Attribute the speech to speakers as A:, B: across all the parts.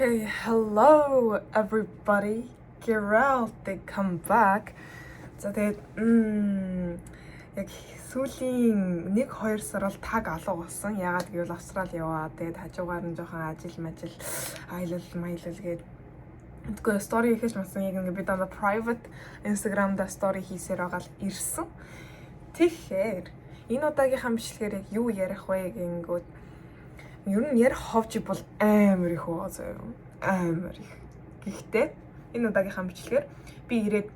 A: Okay, hello everybody. Geralt, they come back. За тэгээд яг сүүлийн 1 2 сар бол таг алга болсон. Яагаад гэвэл Австрали яваа. Тэгээд хажуугаар нь жоохон ажил мажил, аялал маялал гээд Тэгэхгүй story хийхэж масан яг ингээ би дандаа private Instagram-да story хийсээр байгаа л ирсэн. Тэгэхээр энэ удаагийнхаа бичлэгээр яг юу ярих вэ гэнгүүт ер нь ярих ховж бол амар их байгаа заяа. Амар их. Гэхдээ энэ удаагийнхаа бичлэгээр би ирээд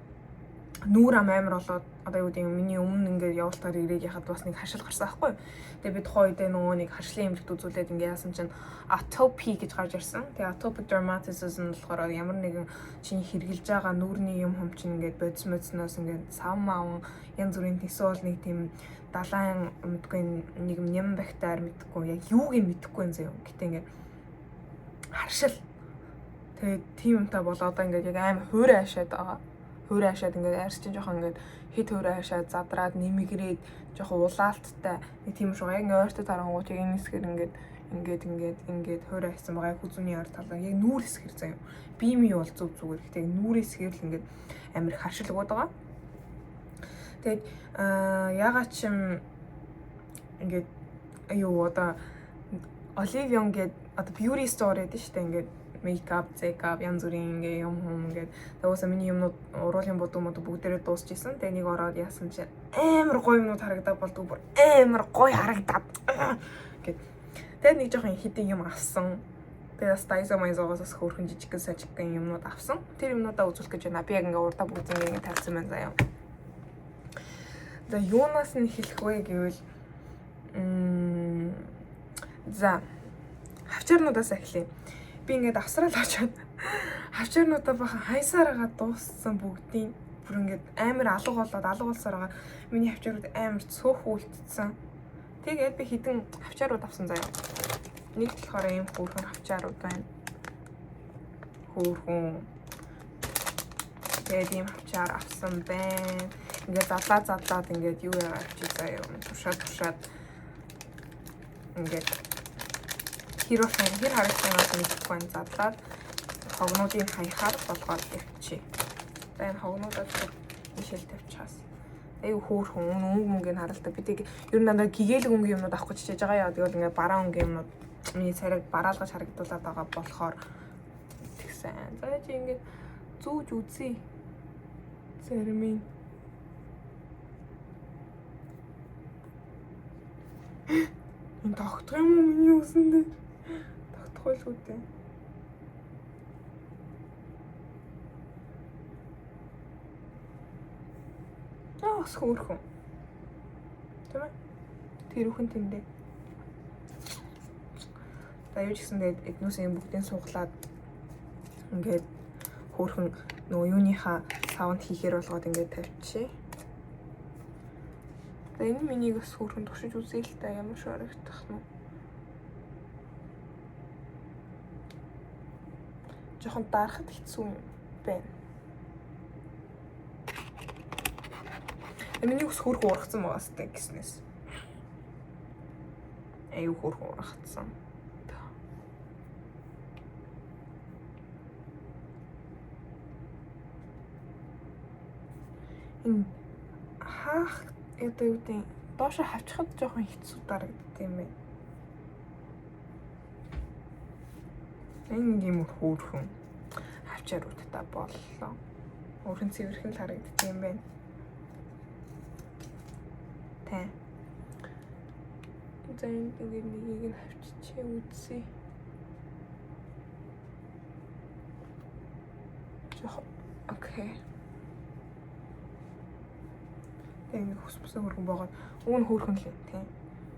A: нүүр ам амар болоод одоо юу гэдэг юм миний өмнө ингээд явуултаар ирээд яхад бас нэг харшил гарсан байхгүй юу. Тэгээ би тухайн үедээ нөгөө нэг харшлын эмнэлэгт үзүүлээд ингээд яасан чинь atopy гэж гарч ирсэн. Тэгээ atopic dermatitis нь болохоор ямар нэгэн чиний хэрглэж байгаа нүүрний юм хум чинь ингээд бодис модсноос ингээд сав маавн янз бүрийн эсвэл нэг тийм далайн мэдгүй нэг ням бактер мэдгүй яг юуг нь мэдэхгүй юм заяа. Гэтэ ингээд харшил. Тэгээд тийм юмтай бол одоо ингээд яг аим хуурай ашаад байгаа. Хуурай ашаад ингээд арьс чинь жоохон ингээд хит хуурай ашаад задраад нэмэгрээд жоохон улаалттай нэг тийм шиг яг ингээд ойртой тарангууд яг энэ хэсгэр ингээд ингээд ингээд ингээд хуурай ашсан байгаа. Яг хүзүүний ард талаа яг нүүр хэсгэр заяа. Би ми бол зүг зүгээр. Гэтэ яг нүүр хэсгэр л ингээд амар их харшил өгöd байгаа. Тэгээд яагаад ч юм ингээд юу одоо Olive Young гээд одоо beauty store гэдэг шүү дээ ингээд makeup, зекап янз бүрийн ингээ юм хүм ингээд тэгээс миний юмнууд уруулын бодуу мод бүгдээрээ дуусчихсан. Тэгээ нэг ороод яасан чинь амар гоё юмнууд харагдаад болдгоо бүр амар гоё харагдаад гэд. Тэгээд нэг жоохон хитэн юм авсан. Тэгээ бас Daiso Maiso-гоос бас хөөрхөн жижигхэн сажигхэн юмнууд авсан. Тэр юмнуудаа үзүүлэх гэж байна. Би яг ингээ урдаа бүгд ингээ тавьсан байна заяа. За юунаас нь хэлэх вэ гэвэл за хавчаарнуудаас эхлэе. Би ингээд Австрали очиод хавчаарнуудаа бахан хайсаар байгаа дууссан бүгдийн бүр ингээд амар алга болоод алга болсоор байгаа миний хавчаарууд амар цөөх үлдсэн. Тэгээд би хідэн хавчаарууд авсан заяа. Нэг болохоор ийм хөөрхөн хавчаарууд байна. Хөөрхөн. Тэгээд ийм хавчаар авсан байна. Ингээд задлаа задлаад ингээд юу яагаад авчи заяа. Туршаад туршаад ингээд хэр болох юм хэр харагдах юм мэдэхгүй байна. Задлаад хогнуудыг хаяхаар болгоод явчих. За энэ хогнуудаа ийшэл тавьчихаас. Аюу хөөрхөн өнгө мөнгөний харалта. Би тэг ер нь дандаа гэгээлэг өнгийн юмнууд авах гэж хичээж байгаа яа. Тэгвэл ингээд бараан өнгийн юмнууд миний царайг бараалгаж харагдуулаад байгаа болохоор тэгсэн. За чи ингээд зүүж үзье. Зарим нь энэ тогтох юм уу миний үсэн дээр? Тогтох байлгүй дээ. Аа бас хөөрхөн. Тийм ээ. Тэр үхэн тэндээ. За юу ч гэсэн тэгээд эднүүсийн бүгдийг сууглаад ингээд хөөрхөн нөгөө юуныхаа савнд хийхээр болгоод ингээд тавьчих. За энэ миний бас хөөрхөн туршиж үзье л та ямар шиг харагдах нь. Жохон дарахад хэцүү юм байна. Миний ус хөөрхөн ургацсан байгаа сте гэснээс. Аюу хөөрхөн ургацсан. Энэ хаах одоо юу гэдэг доошо хавчихад жоохон хэцүү дарагддаг юм байна. Энэ юм хөөрхөн хавчаар уттай боллоо. Өөрхөн цэвэрхэн л харагддаг юм байна. Тэ. За энд ингээд нэгийг нь хавччихээ үзье. Жоохон окей. Тэгээ ингээд хөс бүсээ хөргөн боогод үүн хөөрхөн л юм тийм.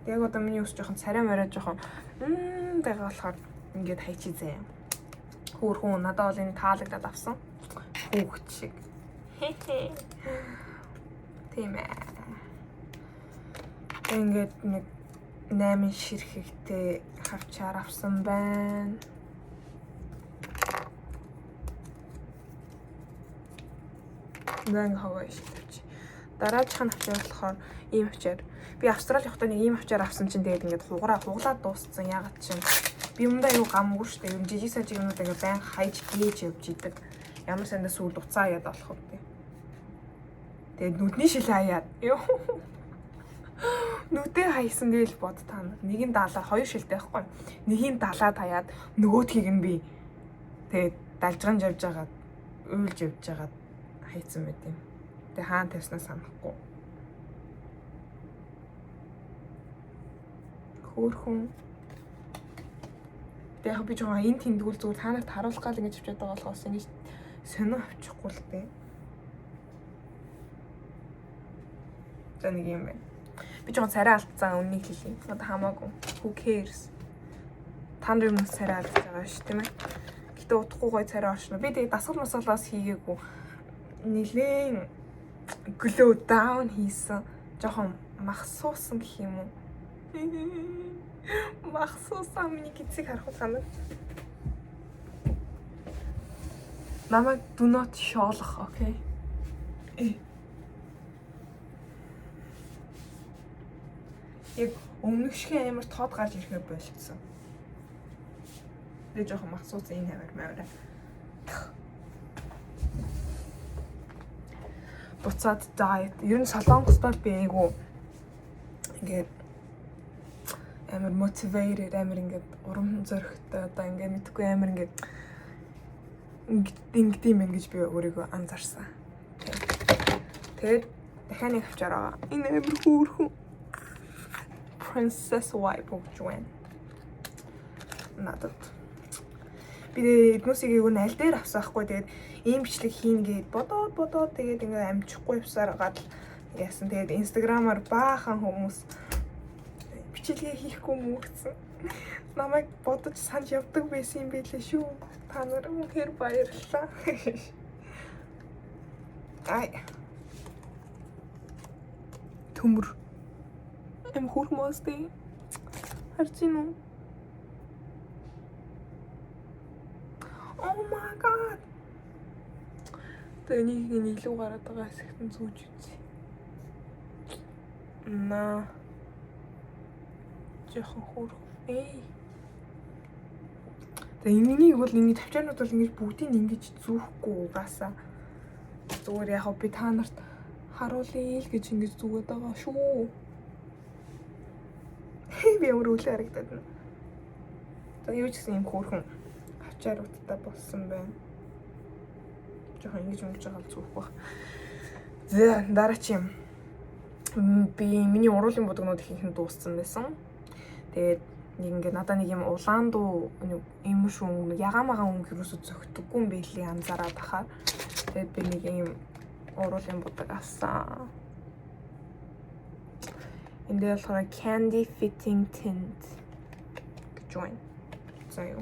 A: Яг одоо миний ус жоохон царай мараа жоохон байгаа болохоор ингээд хайчи заяа. Хөөрхөн надад бол энэ таалагдаад авсан. Хүүхд шиг. Тийм ээ. Ингээд нэг 8 ширхэгтэй хавчаар авсан байна. Зэн хаваа шилжиж. Дараачих нь хавчаар болохоор ийм хавчаар. Би Австрали явахдаа нэг ийм хавчаар авсан чинь тэгээд ингээд хуглаад дууссан. Яагаад чинь Би юмдаа аюу гамгүй шүү дээ. Ер нь жижиг сажиг юмнууд ингээ байн хайж гээж явж идэг. Ямар сандаа сүүл уцаа хаяад болох вэ? Тэгээд нүдний шил хаяад. Йоо. Нүдээ хаясан гээл бод та нар. Нэг нь далаа, хоёр шилтэй байхгүй. Нэгийг далаад хаяад нөгөөдхийг нь би тэгээд далжганж явж байгаад уйлж явж байгаад хайцсан байт юм. Тэгээ хаан тавьснаа санахгүй. Хөөхөн. Тэг яг би жоохон энэ тэндгүүл зүгээр та нарт харуулах гал ингэж авчиад байгаа болохоос ингэж сонио авчихгүй л дээ. За нэг юм байна. Би жоохон царай алдсан үннийг хэлье. Одоо хамаагүй. Who cares? Та нарын өмнө царай алдаж байгаа ш, тийм ээ. Гэтэ удахгүй гой царай оршно. Би тэгээ дасгал масгалаас хийгээгүй. Нилээн glow down хийсэн. Жоохон махсуусан гэх юм уу? Махсуусан миний гизийг харах уу та нар? Намайг do not шоолох, okay? Яг өмнөх шиг амар тод гарч ирэхээ болцсон. Тэгээ жоохон махсуусан энэ хавар мавра. Буцаад diet. Ер нь Солонгост бол би айгу ингээд амар motivated, амар ингээд урам зоригтой, одоо ингээд мэдхгүй амар ингээд ингээд юм байна гэж би өөрийгөө анзаарсан. Тэгээд дахиад нэг авчаар байгаа. Энэ амар хөөрхөн Princess Wipe өгч байна. Надад. Би эднүсийг юу н аль дээр авсан хгүй. Тэгээд ийм бичлэг хийн гээд бодоод бодоод тэгээд ингээд амжихгүй явсаар гад яасан. Тэгээд Instagram-аар баахан хүмүүс бичлэгээ хийхгүй мүү гэсэн. Намайг бодож санаж явдаг байсан юм байлээ шүү. Та нар үнэхээр баярлалаа. Ай. Төмөр. Эм хөөрхөн моостэй. Харж гин үү? Oh my god. Тэгээ нэг нь илүү гараад байгаа хэсэгт нь зүүж үзье. На. Жохон хөөрхөн. Эй. Тэгээ энэнийг бол ингэ тавчаанууд бол ингэж бүгдийг ингэж зүүхгүй угаасаа. Зүгээр яг би та нарт харуулъя л гэж ингэж зүгээд байгаа шүү. Би ямар үлээ харагдаад байна. За юу ч гэсэн юм хөөрхөн авчаар уттай болсон байна. Жохон ингэж өнгөж байгаа л зүүх байх. За дараа чи юм. Би миний уруулын будагнууд ихэнх нь дууссан байсан. Тэгээд нэг ингээ надаа нэг юм улаан дуу юм шүү өнгө ягаан магаан өнгө юусоо зөгтдөггүй юм байлээ анзаараад ахаар. Тэгээд би нэг юм уруулын будаг авсан. Энд дээр болохоор candy fitting tint гэж байна. За юу.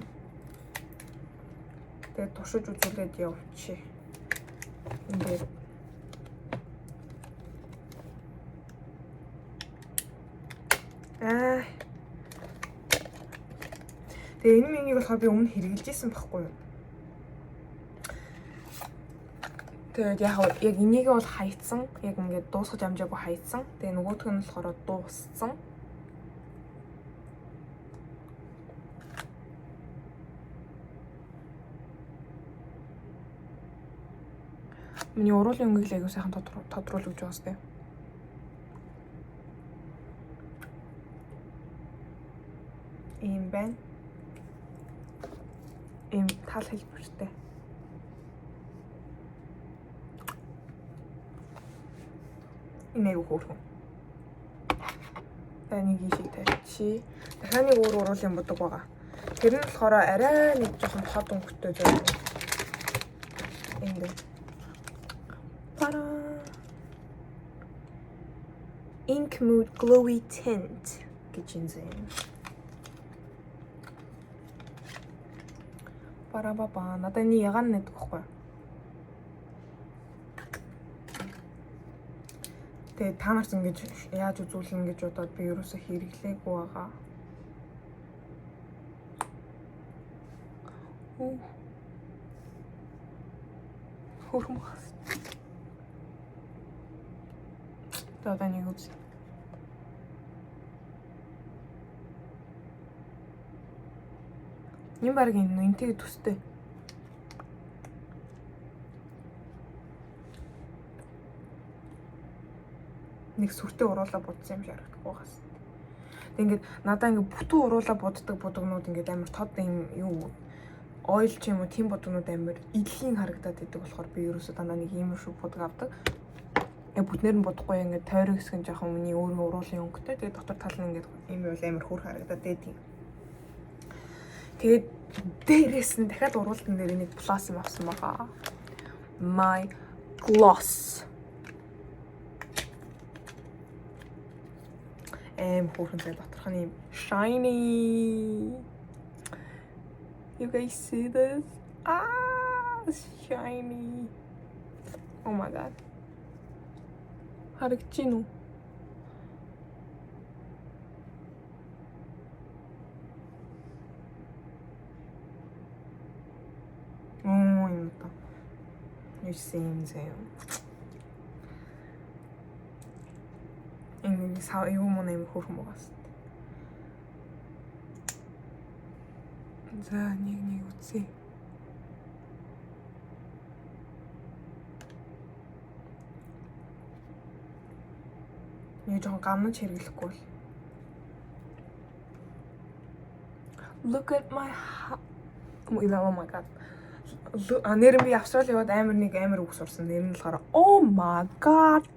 A: Тэгээд туршиж үзүүлээд явчих. Ингээд аа. Тэгээ энэ миний болохоор би өмнө хэрэглэж исэн байхгүй юу? Тэгээд яг яг энийг бол хайцсан, яг ингээд дуусгаж амжаагүй хайцсан. Тэгээ нөгөөх нь болохоор дууссан. Миний уруулын өнгийг л аягүй сайхан тодруулж өгч байгаа сте. Ийм байна. Ийм тал хэлбэртэй. Энэ аягүй хөөрхөн. За нэг ийшээ тавьчих. Дахиад нэг өөр уруулын будаг байгаа. Тэр нь болохоор арай нэг жоохон тод өнгөтэй заяа. Энд. Тара. Ink Mood Glowy Tint гэж энэ заяа. Парабаба. Надад энэ ягаан нэдэг байхгүй юу? Тэгээд та нарт ингэж яаж үзүүлнэ гэж бодоод би ерөөсөө хэрэглээгүй байгаа. Хөөрхөн багс. За одоо нэг үзье. Энэ баг энэ энтэйг төстэй. Нэг сүртэй уруулаа будсан юм шиг харагдахгүй гас. Тэг ингээд надаа ингээд бүтэн уруулаа буддаг будагнууд ингээд амар тод юм юу oil ч юм уу, тийм будагнууд амар идлийн харагдаад идэг болохоор би ерөөсөө дандаа нэг иймэрхүү будаг авдаг. Яг бүтнээр нь будахгүй, ингээд тойрог хэсэг нь жоохон миний өөрийн уруулын өнгөтэй. Тэгээд дотор тал нь ингээд ийм байвал амар хөөрхөн харагдаад байдаг. Тэгээд дээрээс нь дахиад уруултан дээр нэг plus юм авсан байгаа. My gloss. Аим хөөрхөн зай, доторх нь юм shiny. You guys see this? Ah, it's shiny. Oh my God. Харагдаж байна уу? Оо, юм та. You see юм заяа. Энэ сав юу мөн юм хөөрхөн байгаас. За, нэг нэг үзье. Нэг жоохон гамнаж хэрэглэхгүй бол. Look at my, oh my God. А нэр би Австрали яваад амар нэг амар үг сурсан. Нэр нь болохоор "Oh my God"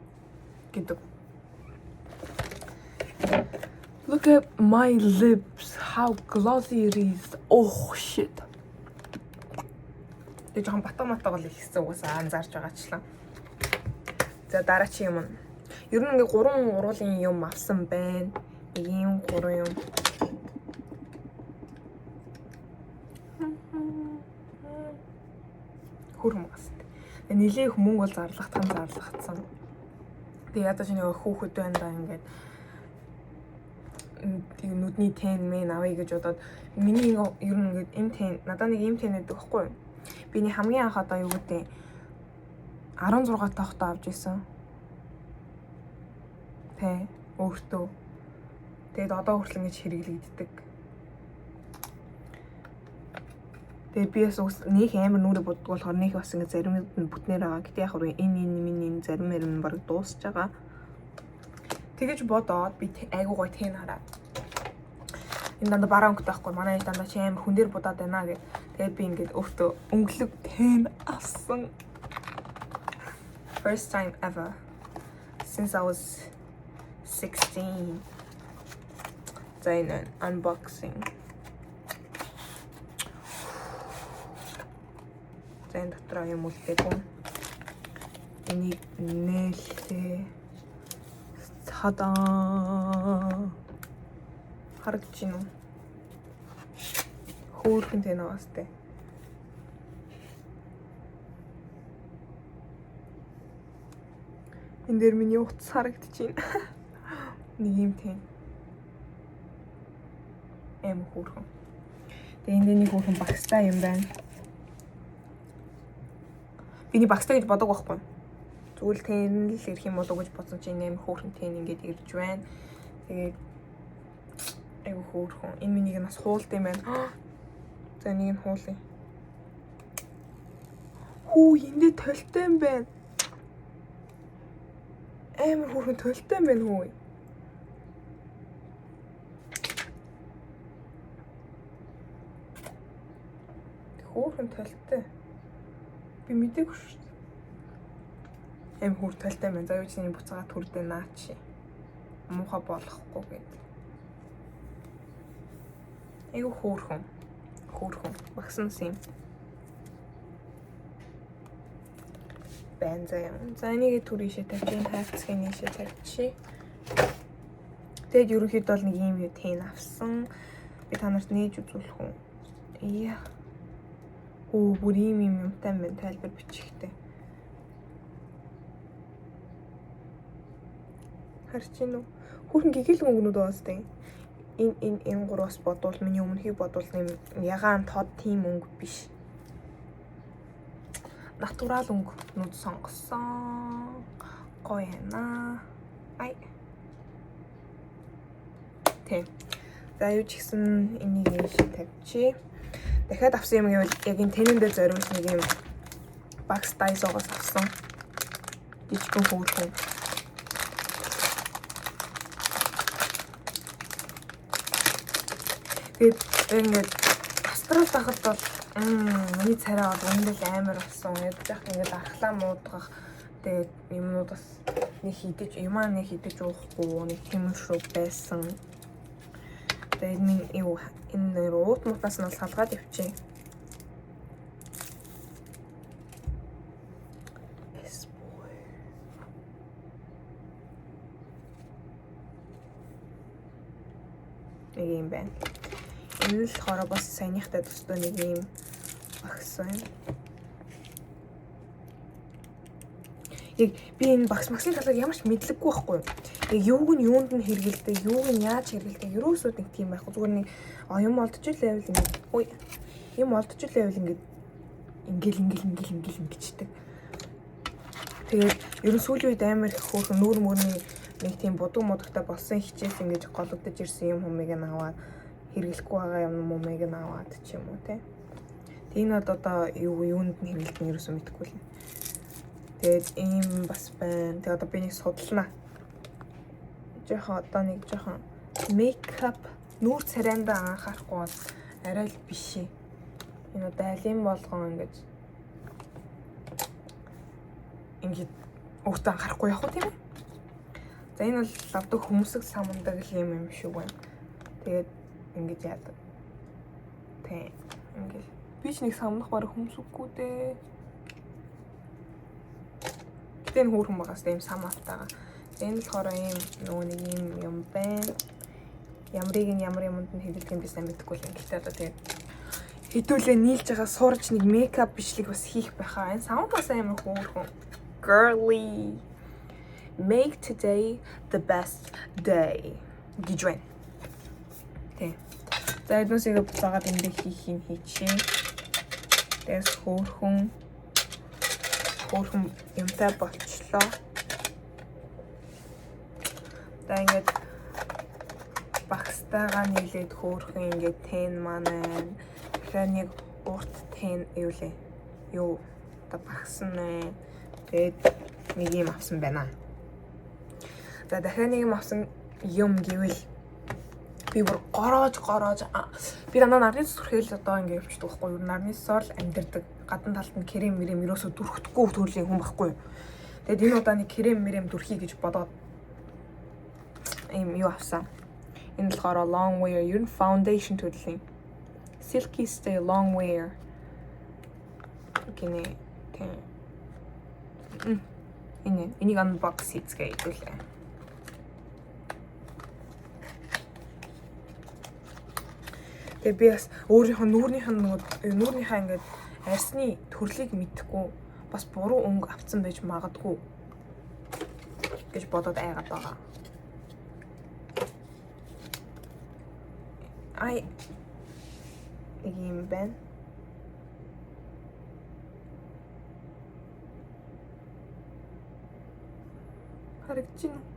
A: гэдэг. Look at my lips, how glossy it is. Oh shit. Тэгээ жоохон батга матга бол ихсэн, угаасаа анзаарч байгаачлаа. За, дараачийн юм. Ер нь ингээ гурван уруулын юм авсан байна. Нэг ийм гурван юм. Хөөрхөн бас. Тэгээ нилээх мөнгө бол зарлахтхан зарлагдсан. Тэгээ ядаж нэг хүүхэд байна да, ингээд тийм нүдний тэн мэн авъя гэж бодоод, миний ер нь ингээд им тэн, надад нэг им тэн байдаг байхгүй юу? Биний хамгийн анх одоо юу гэдэг 16 таахтаа авч исэн. Тэ өөртөө. Тэгээд одоо хүртэл ингэж хэрэглэгддэг. Тэгээ би бас ус нөх амар нүрэ буддаг болохоор нөх бас ингэ зарим нь бүтнээр байгаа. Гэтэ яг хөө энэ миний энэ зарим юм баг дуусч байгаа. Тэгэж бодоод би айгуу гоё тэн хараад. Энэ дандаа бараа өнгөтэй байхгүй. Манай ээж дандаа чи амар хүн дээр будаад байна гэд. Тэгээд би ингээд өөртөө өнгөлөг тэн авсан. First time ever since I was 16. За, энэ unboxing. За, энэ дотор юм үлдээгүй. Энийг нээлээ. Та-даа. Харагдаж байна уу? Хөөрхөн тэн байгаас тээ. Энэ дээр миний утас харагдаж байна. Нэг юм тийм. Эм хөөрхөн. Тэгээ энэ дээр нэг хөөрхөн багстай юм байна. Биний багстай гэж бодог байхгүй. Зүгээр л тэн л ирэх юм болов уу гэж бодсон чинь энэ хөөрхөн тэн ингээд ирж байна. Тэгээд айгу хөөрхөн. Энэ миний нас хуулт юм байна. За, нэг нь хуулъя. Хүү, эндээ толтой юм байна. Амар хөөрхөн толтой юм байна хүү. Хөөрхөн толтой. Би мдээгүй шүү дээ. Аим хөөр толтой юм байна. За, юу ч нэг буцаагаад төрдөө наа чи. Муухай болохгүй гэдэг. Айгу хөөрхөн. Хөөрхөн. Багсан юм. Байна заяа. За, энийг түр ийшээ тавьчих, энэ хайрцгийг ийшээ тавьчих. Тэгээд ерөнхийдөө бол нэг ийм юу тэн авсан. Би та нарт нээж үзүүлэх үү? Ия. Оо, бүр ийм юм юмтай юм байна, тайлбар бичихтэй. Харж гин үү? Хүүхэн гэгэл өнгөнүүд байгаас тээ. Энэ гураас бодвол, миний өмнөхийг бодвол нэм ягаан тод тийм өнгө биш. Natural өнгөнүүд сонгосон. Гоё яана. Ай. Тэ. За, юу ч гэсэн энийг ийш тавьчих. Дахиад авсан юм гэвэл яг энэ тэнэндээ зориулж нэг юм багс Daiso-гоос авсан. Жижигхэн хөөрхөн. Тэгээд ингээд Австралид байхад бол миний царай бол үнэндээ л амар болсон. Яг жах ингээд архлаа муудгах, тэгээд юмнууд бас нэг хидэж юмаа нэг хидэж уухгүй нэг тиймэрхүү байсан. Тэгээд минь юу энэ нэр уут мутаас нь бол салгаад явчих. Нэг юм байна. Энэ л болохоор бас саяныхтай төстэй нэг юм багс байна. Яг би энэ багс магсны талаар ямар ч мэдлэггүй байхгүй юу? Яг юуг нь юунд нь хэрэгэлдэг, юуг нь яаж хэрэгэлдэг ерөөсөө нэг тийм байхгүй. Зүгээр нэг юм олдож л байвал ингээд ой юм олдож л байвал ингээд ингээл ингээл ингээл ингээл ингэчдэг. Тэгээд ер нь сүүлийн үед амар их хөөрхөн нүүр мөрний нэг тийм будаг мудагтай болсон хичээс ингэж гологдож ирсэн юм хүмийг нь аваад хэрэглэхгүй байгаа юм мумыг нь аваад ч юм уу те. Энэ бол одоо юу юунд нь хэрэглэдэг нь ерөөсөө мэдэхгүй л. Тэгээд ийм бас байна. Тэгээд одоо би нэг судалнаа. Жохон одоо нэг жохон makeup нүүр царайндаа анхаарахгүй бол арай л биш. Энэ одоо алин болгон ингэж ингэж өөртөө анхаарахгүй явах уу тийм ээ. За энэ бол лавдаг хүмүүсэг самандаг л юм юм шиг байна. Тэгээд ингэж яадаг. Тэ ингээл би ч нэг самнах бараг хүмүүсүггүй дээ. Гэтэ энэ хөөрхөн байгаас ийм сам автаага. Энэ болохоор ийм нөгөө нэг ийм юм байна. Ямрыг нь ямар юмд нь хэрэглэх юм би сайн мэдэхгүй л юм. Гэтэ одоо тэгээд хэдүүлээ нийлж байгаа сурч нэг makeup бичлэг бас хийх байхаа. Энэ сам бас амар хөөрхөн. Girly. Make today the best day гэж байна. Тэ. За эднүсийг буцаагаад эндээ хийх юм хийчихье. Тэгээс хөөрхөн хөөрхөн юмтай болчлоо. За ингээд багстайгаа нийлээд хөөрхөн ингээд тэн маань байна. Тэгэхээр нэг урт тэн юу лээ. Юу одоо багс нь байна. Тэгээд нэг юм авсан байна. За дахиад нэг юм авсан юм гэвэл би бүр гороож гороож би дандаа нарны цус түрхэл одоо ингэ явчихдаг байхгүй юу? Нарны цусаар л амьдардаг. Гадна талд нь крем мэрэм ерөөсөө дүрхэхгүй төрлийн хүн байхгүй юу? Тэгээд энэ удаа нэг крем мэрэм дүрхий гэж бодоод ийм юу авсан. Энэ болохоор long wear, ер нь foundation төрлийн. Silky Stay Long Wear гинэ тийм. Энэ энийг unbox хийцгээе хэдүүлээ. Тэгээ би бас өөрийнхөө нүүрнийх нь нөгөө нүүрнийхээ ингээд арьсны төрлийг мэдэхгүй бас буруу өнгө авцсан байж магадгүй гэж бодоод айгаад байгаа. Ай нэг юм байна. Харагдаж байна уу?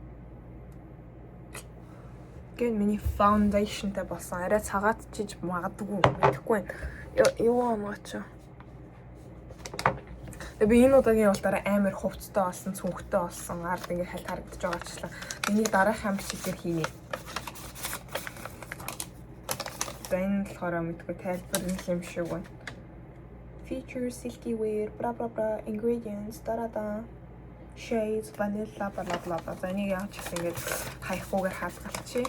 A: Гэн миний foundation-тай болсон. Арай цагаатчиж магадгүй мэдэхгүй байна. Юу амаач. Тэгээ би энэ удаагийн явалтаараа амар хувцтай болсон, цүнхтэй болсон. Ард ингээ хальт харагдаж байгаачлаа. Энийг дараагийн бичлэгээр хийнэ. За энэ болохоор мэдгүй тайлбар нь юм шиг байна. Features, silky wear, bla bla bla, ingredients, да да. Shades, vanilla, bla bla bla. За энийг яаж ч гэсэн ингээд хаяхгүйгээр хаалгалчихъя.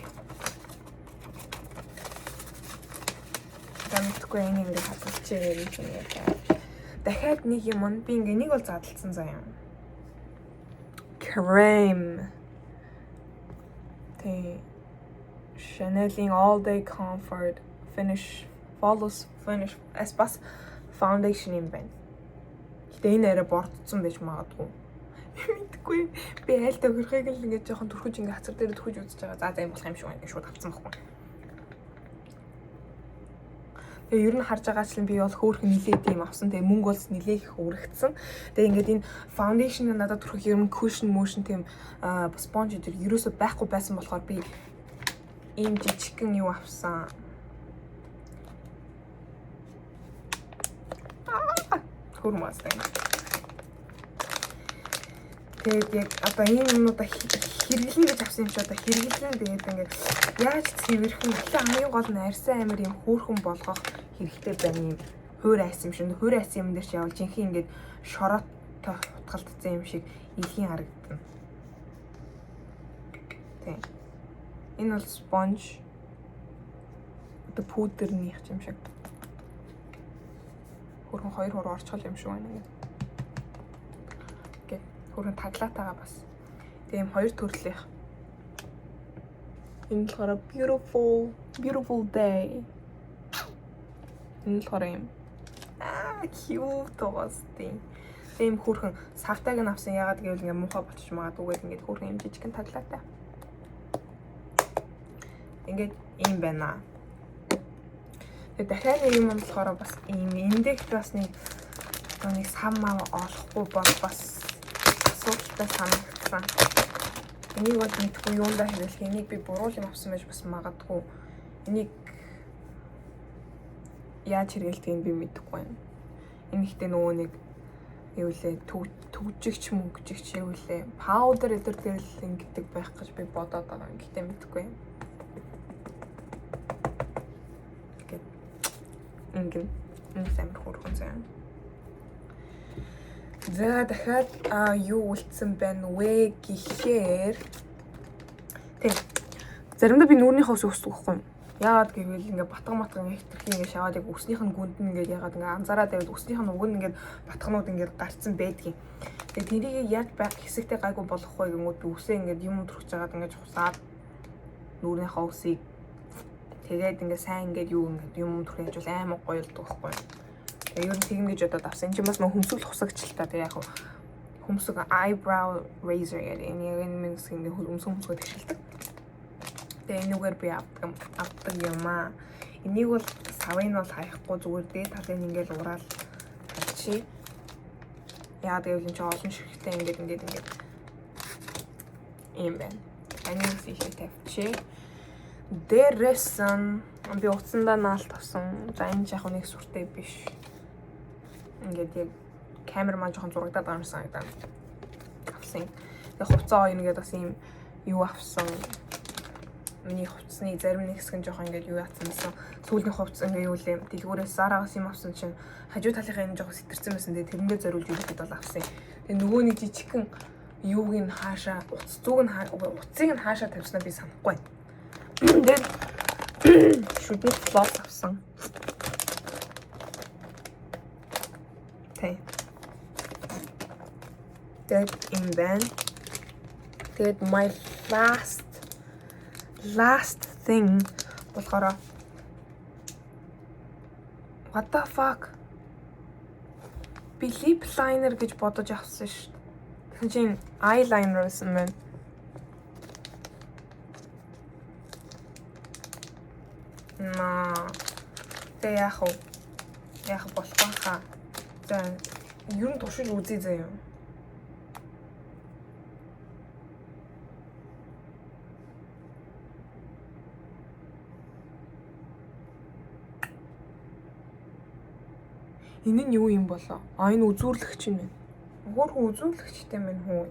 A: За мэдгүй энийг ингээд хаалгалчихъя гэж юм яа. Дахиад нэг юм нь би ингээ нэг бол задлцсан заяа. Крем. Тэ Chanel-ийн All Day Comfort Finish Flawless Finish as бас foundation юм байна. Гэтэ энэ арай бордцсон байж магадгүй. Мэдгүй. Би айл тохирохыг л ингээд жоохон түрхэж ингээд хацар дээр түрхэж үзэж байгаа. За за юм болох юм шиг байна. Шууд авцсан байхгүй. Тэгээ ер нь харж байгаачлан би бол хөөрхөн нилээд юм авсан. Тэгээ мөнгө бол нилээх их өргөцсөн. Тэгээ ингээд энэ foundation надад түрхэх юм cushion motion тийм sponge гэдэг ерөөсөө байхгүй байсан болохоор би ийм жижигхэн юу авсан. Хөрмөс байна. Тэгээд яг одоо ийм юмнуудаа хэрэглэнэ гэж авсан юм чи одоо хэрэглэн, тэгээд ингээд яаж цэвэрхэн, тэгэхээр хамгийн гол нь арьсаа амар юм хөөрхөн болгох хэрэгтэй байна, юм хуур айсан юм шиг. Хуур айсан юм дээр чи явал жинхэнэ ингээд шороотой хутгалтсан юм шиг илгийн харагдана. Тийм. Энэ бол sponge, одоо пудрных юм шиг. Хөрхөн хоёр хуруу орчгол юм шиг байна ингээд. Ингээд хөрхөн таглаатайгаа бас. Тийм, хоёр төрлийнх. Энэ болохоор beautiful beautiful day. Энэ болохоор юм cute байгаас тийм. Тийм, хөөрхөн савтайг нь авсан. Ягаад гэвэл ингээ муухай болчих магадгүй гэдэг, ингээд хөөрхөн юм жижигхэн таглаатай. Ингээд ийм байна. Тэгээ дахиад нэг юм болохоор бас ийм эндэгт бас нэг одоо нэг сав мав олохгүй бол бас асуудалтай санагдсан. Энийг бол мэдэхгүй юундаа хэрэглэх. Энийг би буруу юм авсан байж бас магадгүй. Энийг яаж хэрэглэдгийг би мэдэхгүй байна. Энэ ихтэй нөгөө нэг юу лээ, түгжигч мөнгөжигч юу лээ, powder эдэр дээр л ингэдэг байх гэж би бодоод байгаа. Гэтэ мэдэхгүй юм. Ингээд ингэн энэ амар хөөрхөн заяа. За, дахиад юу үлдсэн байна вэ гэхээр, тийм, заримдаа би нүүрнийхээ ус өсдөг байхгүй юу? Яагаад гэвэл ингээ батга матга ингээ хитрхи ингээ шаваад, яг үснийх нь гүнд нь ингээ яагаад ингээ анзаараад байвал үснийх нь уг нь ингээ батганууд ингээ гарцсан байдгийн. Тэгээ тэрийг яаж байх хэсэгтэй гайгүй болгох вэ гэнгүүт би үсээ ингээ юм төрөж жагаад ингээ хусаад нүүрнийхээ усыг, тэгээд ингээ сайн ингээ юу ингээ юм төрөх яаж бол амар гоё л байхгүй. Тэгээ ер нь тэгнэ гэж бодоод авсан. Энэ чинь бас нөх хөмсгөл хусагч л та. Тэгээ яг хөмсөг eyebrow razor гэдэг энэ яг энэ минь ингээ өмсөг хөмсгөө тэгшилдэг. Тэгээ энүүгээр би авдаг юм аа. Энийг бол савыг нь бол хаяхгүй, зүгээр дээд талын ингээл ураал тавьчих. Яа гэвэл энэ чинь олон ширхтээ ингээд ингээд ингээд юм байна. Аниг ийшээ тавьчих. Дээрээс нь би утсандаа наалт авсан. За, энэ яг нэг сүртэй биш. Ингээд яг камер маань жоохон зурагдаад байгаа юм санагдаа. Авсан. Тэгээ хувцас хоёр ингээд бас ийм юу авсан. Миний хувцсны зарим нэг хэсэг нь жоохон ингээд юу яатсан байсан. Сүүлийн хувцас ингээ юу лээ. Дэлгүүрээс Zara-гаас юм авсан чинь хажуу талынхаа энэ жоохон сэтэрсэн байсан. Тэгээ тэрэндээ зориулж ирэхэд бол авсан. Тэгээ нөгөө нэг жижигхэн юуг нь хаашаа, утас зүг нь, утсыг нь хаашаа тавьснаа би санахгүй байна. Тэгээд шүдний floss авсан. Тэ. Тэгээд юм байна. Тэгээд my last last thing болохоор, what the fuck, би lip liner гэж бодож авсан шүү дээ. Тэгсэн чинь eyeliner байсан байна. Наа. Тэг яах вэ? Яах болохгүй хаа. За, ер нь туршиж үзье заяа. Энэ нь юу юм болоо? А, энэ үзүүрлэгч юм байна. Хөөхөн үзүүрлэгчтэй мэн хүү.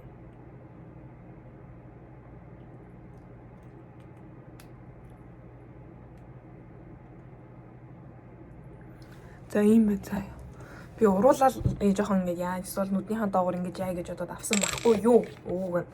A: За, ийм байна заа. Би уруулаад жоохон ингэж яаж эсвэл нүднийхээ доогоор ингэж яа гэж бодоод авсан байхгүй юу? Ууг нь.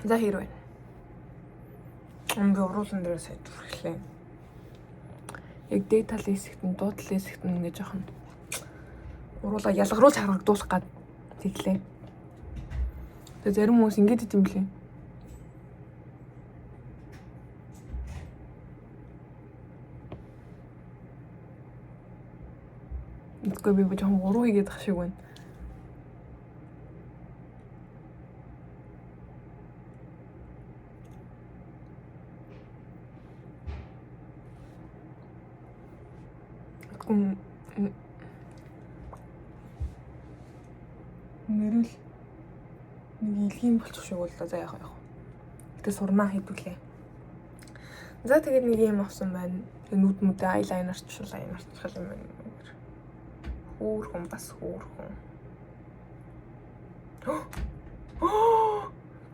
A: За, хэр байна? Би уруулан дээр сая түрхлээ. Яг дээд талын хэсэгт нь, дуу талын хэсэгт нь ингэ жоохон уруулаа ялгаруулж харагдуулах гад тэглээ. Тэгээ зарим хүмүүс ингэж идэм блээ. Мэдгүй, би жоохон буруу хийгээд ах шиг байна. Магадгүй нэрэл нэг илгийн болчих шиг боллоо. За яах вэ? Гэтэ сурнаа хэдүүлээ. За тэгээд нэг юм авсан байна. Тэгээд нүд мүдээ eyeliner чул юм байна. Хөөрхөн бас хөөрхөн.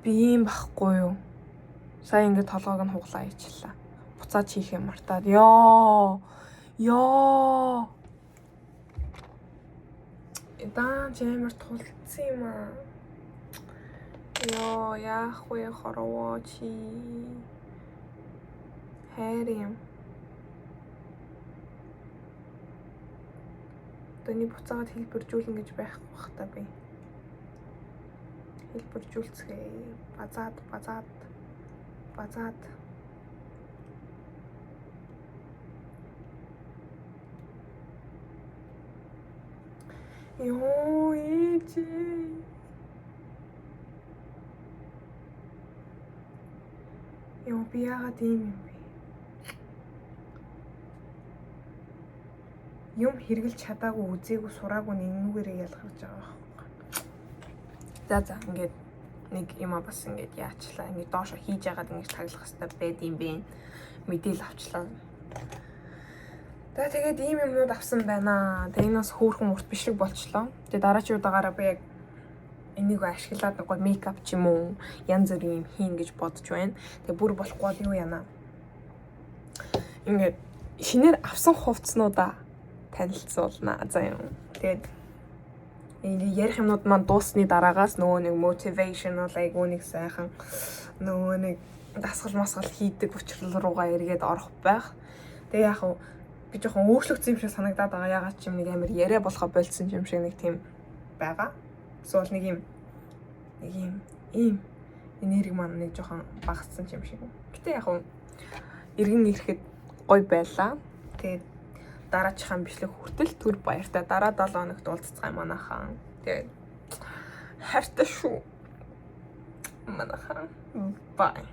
A: Би ийм байхгүй юу? Сая ингээд толгойг нь хуглаа хийчлээ. Буцаад хийхээ мартаад. Йоо. Йоо. Эдан чи амар тулцсан юм аа. Йоо, яах вэ хорвоо чи? Хайр юм. Одоо буцаагаад хэлбэржүүлнэ гэж байхгүй бах та би. Хэлбэржүүлцгээе. Базаад, базаад. Базаад. Йоо, ээж. Йоо, би яагаад ийм юм бэ? Юм хэрглэж чадаагүй, үзээгүй, сураагүй нэгнүүгээрээ ялгарч байгаа байхгүй. За ингээд нэг юма бас ингээд яачлаа. Ингээд доошо хийж яагаад ингэж таглах хэрэгтэй байд юм бэ? Мэдээлэл авчлаа. За тэгээд ийм юмнууд авсан байна. Тэгээд энэ бас хөөрхөн урт бичлэг болчлоо. Тэгээд дараагийн удаагаараа би яг энийг ашиглаад нэг гоё мейкап ч юм уу янз бүрийн юм хийн гэж бодож байна. Тэгээд бүр болохгүй бол юу яана. Ингээд шинээр авсан хувцснуудаа танилцуулна. За юм. Тэгээд ингээ ярих юмнууд маань дуусны дараагаас нөгөө нэг motivational айгуу нэг сайхан нөгөө нэг дасгал масгал хийдэг учрал руугаа эргээд орох байх. Тэгээ яг би жоохон өөрчлөгдсөн юм шиг санагдаад байгаа. Ягаад ч юм нэг амар яриа болохоо болцсон юм шиг нэг тийм байгаа. Эсвэл нэг юм ийм энерги маань нэг жоохон багассан юм шиг. Гэтэ яг эргэн ирэхэд гоё байлаа. Тэгээд дараачихаа бичлэг хүртэл түр баяртай дараа 7 хоногт уулзцгаая манайхаа. Тэгээд хайртай шүү. Манайхаа. Bye.